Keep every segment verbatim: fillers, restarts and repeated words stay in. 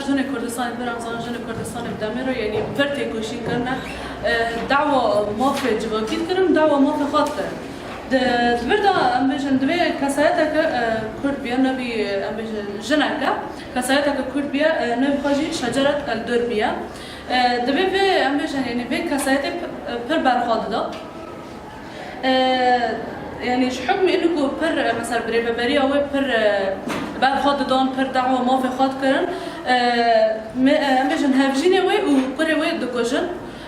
Jinê Kurdistanê, pir em zanin jinê Kurdistanê bi demê re, yanî pir têkoşîn kirine, e, dawa mafê civakî dikirin, dawa mafê xwe dikirin. Di, di vir de em bêjin, divê kesayeteke, e, Kurd biye, nevî, e, em bêjin jineke, kesayeteke Kurd biye, e, nevî xwe jî Şeceret Eldur biye. E, divê vê, em bêjin, yanî vê kesayetê pi-, e, pir berxwe dida. E, yanî ji hukmê inu ku pir, e, mesela birêveberiya wê pir, e, berxwe didan, pir dawa mafê xwe dikirin. E, me, e, em bêjin hevjînê wê û kurê wê dikujin.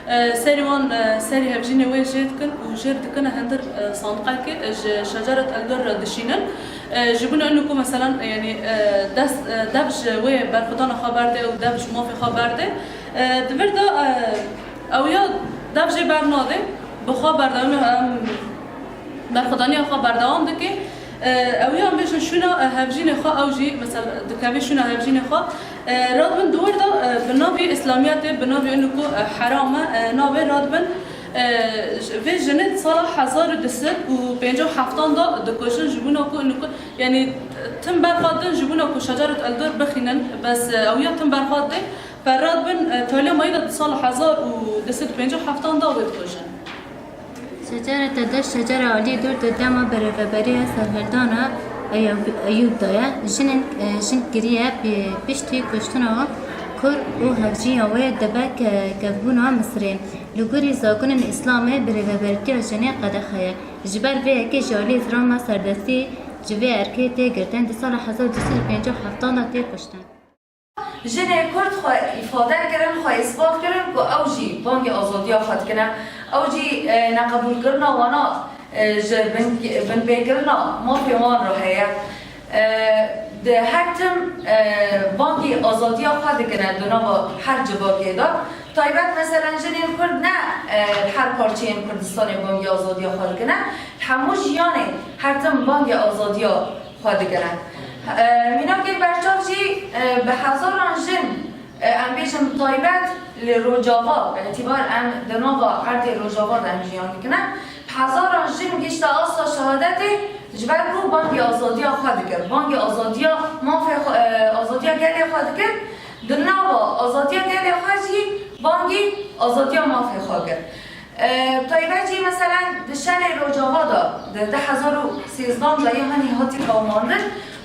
E, serî wan, e, serî hevjînê wê jê dikin û jê dikin hindir, e, sandiqekê, e, ji Şeceret Eldur re dişînin. E, ji bo inu ku meselan, e, yanî, e, dest, e, dev ji wê berxwedana xwe berdê û dev ji mafê xwe berdê. E, di vir de, e, ew ya dev jê bernadê, bi xwe berdewam, em, berxwedaniya xwe berdewam dike. E, ew ya em bêjin şûna, e, hevjînê xwe, ew jî, mesela, dikeve şûna hevjînê xwe. E, radibin di wir de, e, bi navê Îslamiyetê, bi navê inu ku, e, heram e, e, navê radibin, e, j-, vê jinê di sala hezar û du sed û pêncî û heftan de dikujin, ji bo ku inu ku, yanî tim berxwe din, ji bo ku Şeceret Eldur bixînin, bes, e, ew ya tim berxwe dê, Ferhat bin, e, Tolê Mayî de di sala hezar û du sed û pêncî û heftan de wê dikujin. Şeceret Eldur, şecera aliyê dûr di dema birêveberiya serhildana Eyub-, Eyûb de ye. Jinên, e, jin kiriye pê-, piştî kuştina kur û hevjîna wê dibe ke-, kevbûna Misirê. Li gorî zagonên Îslamê birêvebertiya jinê qedexe ye. Ji ber vê yekê ji aliyê zilama serdestî ji vê erkê tê girtin, di sala hezar û du sed û pêncî û heftan de tê kuştin. Jinê Kurd xwe îfade kirin, xwe îspat kirin ku ew jî bangê azadiya xwe dikine. Ew jî, e, neqebûlkirina wana, e, ji bin, binpêkirina mafê wan re heye. E, di her tim, e, bangê azadiya xwe dikine di nava her civakê de. Taybet, meselen, jinên Kurd ne, e, li her parçeyên Kurdistanê bangê azadiya xwe dikine. Hemû jiyanê her tim bangê azadiya xwe dikine. E, mînakên berçav jî, e, bi hezaran jin, e, em bêjin bi taybet li Rojava, bi îtîbar em di nava erdê Rojava de em jiyan dikine, bi hezaran jin gihişte asta şehadetê ji ber ku bangê azadiya xwe dikir, bangê azadiya mafê xwe, e, azadiya gelê xwe dikir, di nava azadiya gelê xwe jî bangê azadiya mafê xwe kir. E, taybet jî, meselen, di şerê Rojava de, di du hezar û sêzdeh de yê hanî hatî qewimandin,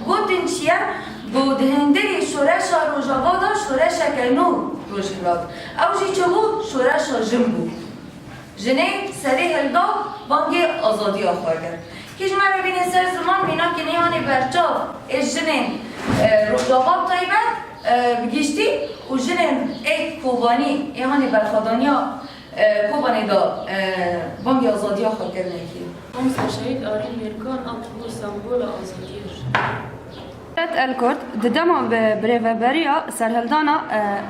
gotin çi ye? Got, di hundirê şoreşa Rojava de şoreşeke nû roj hilat. Ew jî çi bû? Şoreşa jin bû. Jinê serê hilda, bangê azadiya xwe kir. Kî ji me re bîne ser ziman, mînakê nê hanê berçav ê jinên, e, Rojava bi taybet, e, bi giştî û jinên ê Kobanî ê hanê berxwedaniya E, Kobanê de, e, bangê azadiya xwe kir nekî. Mamosta Şehîd Arîf Mêrkan a ku bû sembola azadiyê jî. Şeceret Elkurd di dema bi birêveberiya serhildana,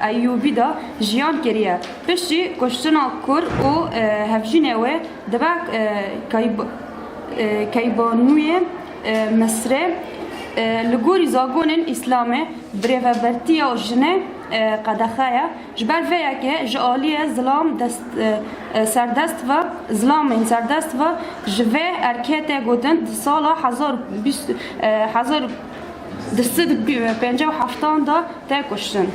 e, Eyûbî de jiyan kiriye. Piştî kuştina kur û, e, hevjînê wê dibe, e, keyb-, e, keybanûyê, e, Misrê, e, li gorî zagonên Îslamê birêvebertiya jinê, e, qedexe ye. Ji ber vê yekê ji aliyê zilam dest, e, e, serdest ve, zilamên serdest ve ji vê erkê tê gotin di sala hezar bîst, e, hezar du sed pêncî û heftan de tê kuştin.